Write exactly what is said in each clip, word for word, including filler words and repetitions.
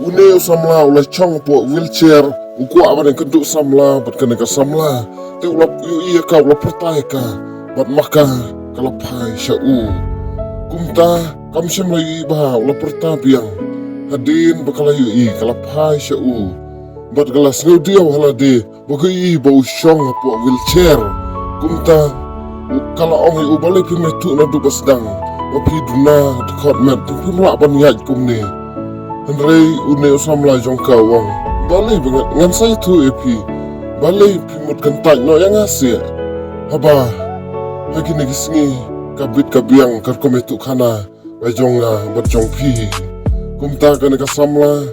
Une u samla u la shong hapoh wheelchair, u kwah ban ïakynduh samla bad kane ka samla. Te u la ïohi ïa ka, u la pyrta ïa ka, bad ma ka ka la phai sha u. Kumta kam shym la ïohi bha, u la pyrta biang. Hadien ba ka la ïohi, ka la phai sha u, bad ka la sngewdiaw ha lade ba ka ïohi ba u shong hapoh wheelchair. Kumta ka la ong ïa u, balei phim ïathuh naduh ba sdang ba phi duna dkhot met, te phim lah ban ïaid kumne. Hynrei une u samla jong ka u ong, balei ba ngan, ngan sa ïathuh ïa phi? Balei phi mut kyntait noh ïa nga seh? Haba ha kine ki sngi ka bit ka biang ka rukom ïathuh khana ka jong nga bad jong phi. Kumta kane ka samla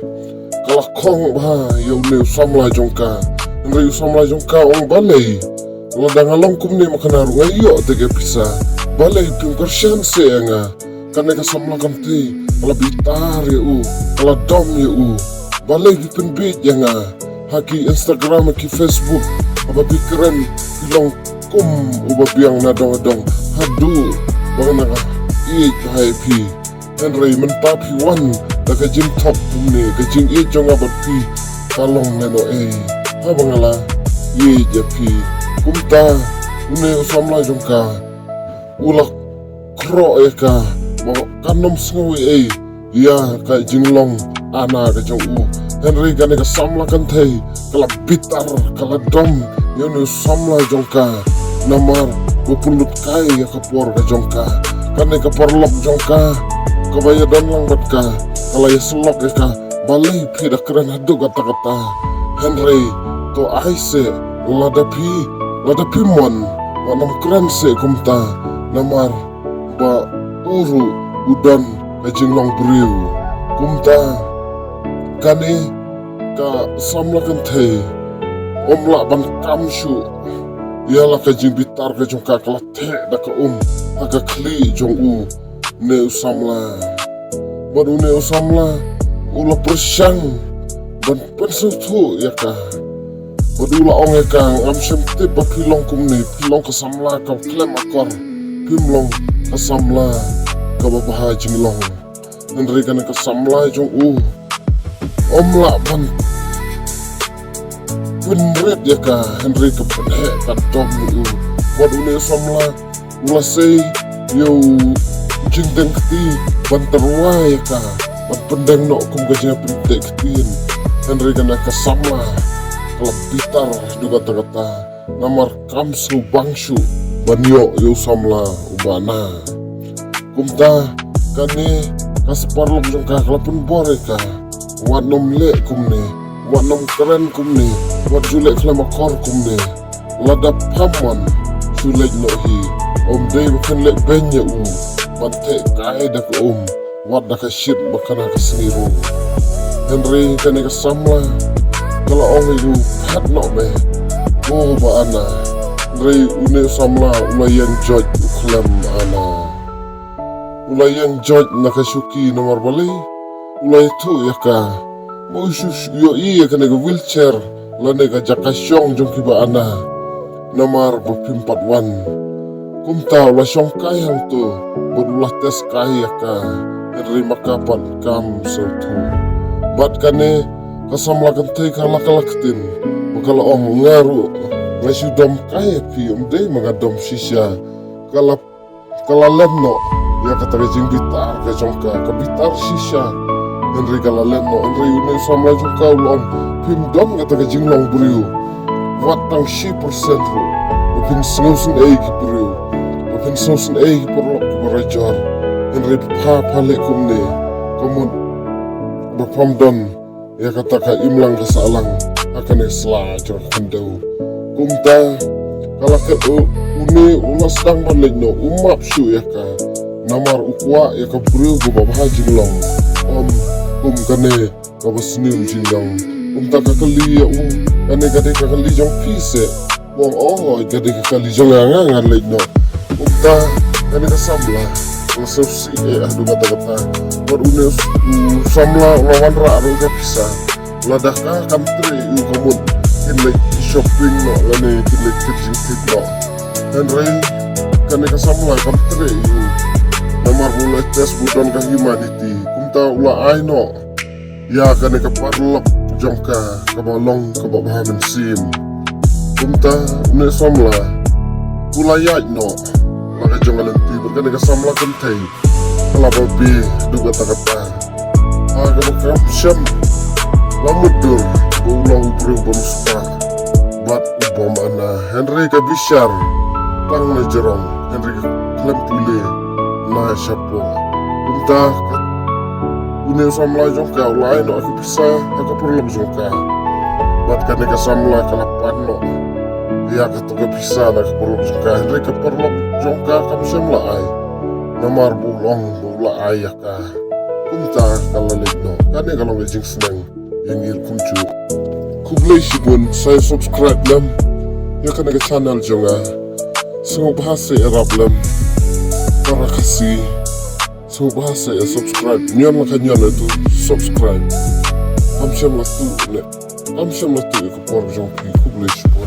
ka la khong bha ïa une u samla jong ka. Hynrei u samla jong ka u ong, balei? Lada nga long kumne ma kane ruh nga ïoh te ka pisa. Balei phim kyrshan seh ïa nga? Kane ka samla kynthei ka la bitar ïa u, ka la dom ïa u. Balei phi pynbieit ïa nga ha ki Instagram, ha ki Facebook? Haba phi kren phi long kum uba biang na dong dong, haduh ba nga ïeit bha ïa phi. Hynrei mynta phi wan da ka jingthok kumne, ka jingïeit jong nga bad phi ka long lehnohei haba nga la ïeit ïa phi. Kumta une u samla jong ka u la khroh ïa ka ba kan ym sngew ei ei ïa ka jinglong ana ka jong u. Hynrei kane ka samla kynthei ka la bitar, ka la dom ïa une u samla jong ka, namar ba u pynlut kai ïa ka por ka jong ka. Kane ka paralok jong ka kaba ïadon lang bad ka ka la ïasyllok ïa ka, balei phi da kren haduh katta katta? Hynrei to ai seh, lada phi, lada phi mon, wat nym kren seh kumta, namar ba u ruh u don ka jinglong briew. Kumta kane ka samla kynthei um lah ban kam shuh ïa la ka jingbitar ka jong ka, ka la theh da ka um ha ka khlieh jong une u samla. Bad une u samla u la pyrshang ban pynsngewthuh ïa ka. Bad u la ong ïa ka, ngam shym tip ba phi long kumne, phi long ka samla kaba khlem akor, phim long ka samla kaba bha jinglong. Hynrei kane ka samla jong u um lah ban pynrit ïa ka, hynrei ka pynheh ka dom ïa u. Bad une u samla u la sei ïa u jingdeng kti ban tyrwa ïa ka, ban pyndeng noh kum ka jingpynteh ktien. Hynrei kane ka samla ka la bitar haduh katta katta, namar kam sngewbang shuh ban ïoh ïa u samla uba na. Kumta kane ka paralok jong ka ka la pynbor ïa ka, wat nym leh kumne, wat nym kren kumne, wat ju leh khlem akor kumne. Lada pham mon, shu leit noh hi. Um dei ba phin leh beiñ ïa u, ban theh kai da ka um, wat da ka shit ba kane ka sngi ruh. Hynrei kane ka samla ka la ong ïa u, phet noh me, ko ba ana. Hynrei une u samla u la ïeng joit, u khlem ana. U la ïeng joit na ka shuki, namar balei? U la ïathuh ïa ka ba u shu ïohi ïa kane ka wheelchair lane ka jaka shong jong kiba ana, namar ba phim pat wan. Kumta u la shong kai hangto bad u la test kai ïa ka, hynrei ma ka pat kam sngewthuh. Bad kane ka samla kynthei ka la, ka la ktien bad ka la ong, nga ruh nga shu dom kai ïa phi, um dei ma nga dom shisha. Ka la, ka la len noh ïa kata ka jingbitar ka jong ka, ka bitar shisha. Hynrei ka la len noh, hynrei une u samla jong ka u la ong, phim don kata ka jinglong briew, wat tang shi percent ruh ba phin sngewsynei ki briew, ba phin sngewsynei ki paralok kiba rajor. Hynrei pha, pha leh kumne, ka mut ba pham don ïa kata ka imlang ka sahlang ha kane ka sla jong ka khyndew. Kumta ka la ket, u, une u la sdang ban leit noh, u map shuh ïa ka, namar u kwah ïa ka briew kaba bha jinglong, ym kum kane kaba sniew jinglong. Kumta ka kylli ïa u, kane ka dei ka kali jong phi seh? U ong, oh, ka dei ka kali jong nga, nga, ngan leit noh. Kumta kane ka samla ka la sngewsih eh haduh katta katta. Bad une u samla u la wanrah ruh ïa ka pisa. Lada ka kam treh ïa u, ka mut kin leit shopping noh lane kin leit kit jingkit noh. Hynrei kane ka samla kam treh ïa u, namar u la test ba u don ka humanity. Kumta u la ai noh ïa kane ka paralok jong ka kaba long kaba bha mynsiem. Kumta une samla u la ïaid noh la ka jong ka lynti bad kane ka samla kynthei ka la babe haduh katta katta. Ha kaba kam shym la mutdur ba u long u briew ba mustah bad u bym ana, hynrei ka bishar tang na jrong, hynrei ka khlem pule na shapoh. Kumta ka une u samla jong ka u la ai noh ka pisa ha ka paralok jong ka. Bad kane ka samla ka la pan noh ïa kato ka pisa na ka paralok jong ka, hynrei ka paralok jong ka kam shym la ai. Namar ba u long ba u la ai ïa ka. Kumta ka la leit noh. Kane ka long ka jingsneng ïa ngi ruh kumjuh. Khublei shibun, sa subscribe lem ïa kane ka channel jong nga. Sngewbha sa ïarap lem. Para Khasi, sngewbha sa subscribe. Nion la ka nion ïa tu subscribe. Am shym la tu ne, am shym la tu ïa ka por jong phi. Khublei shibun.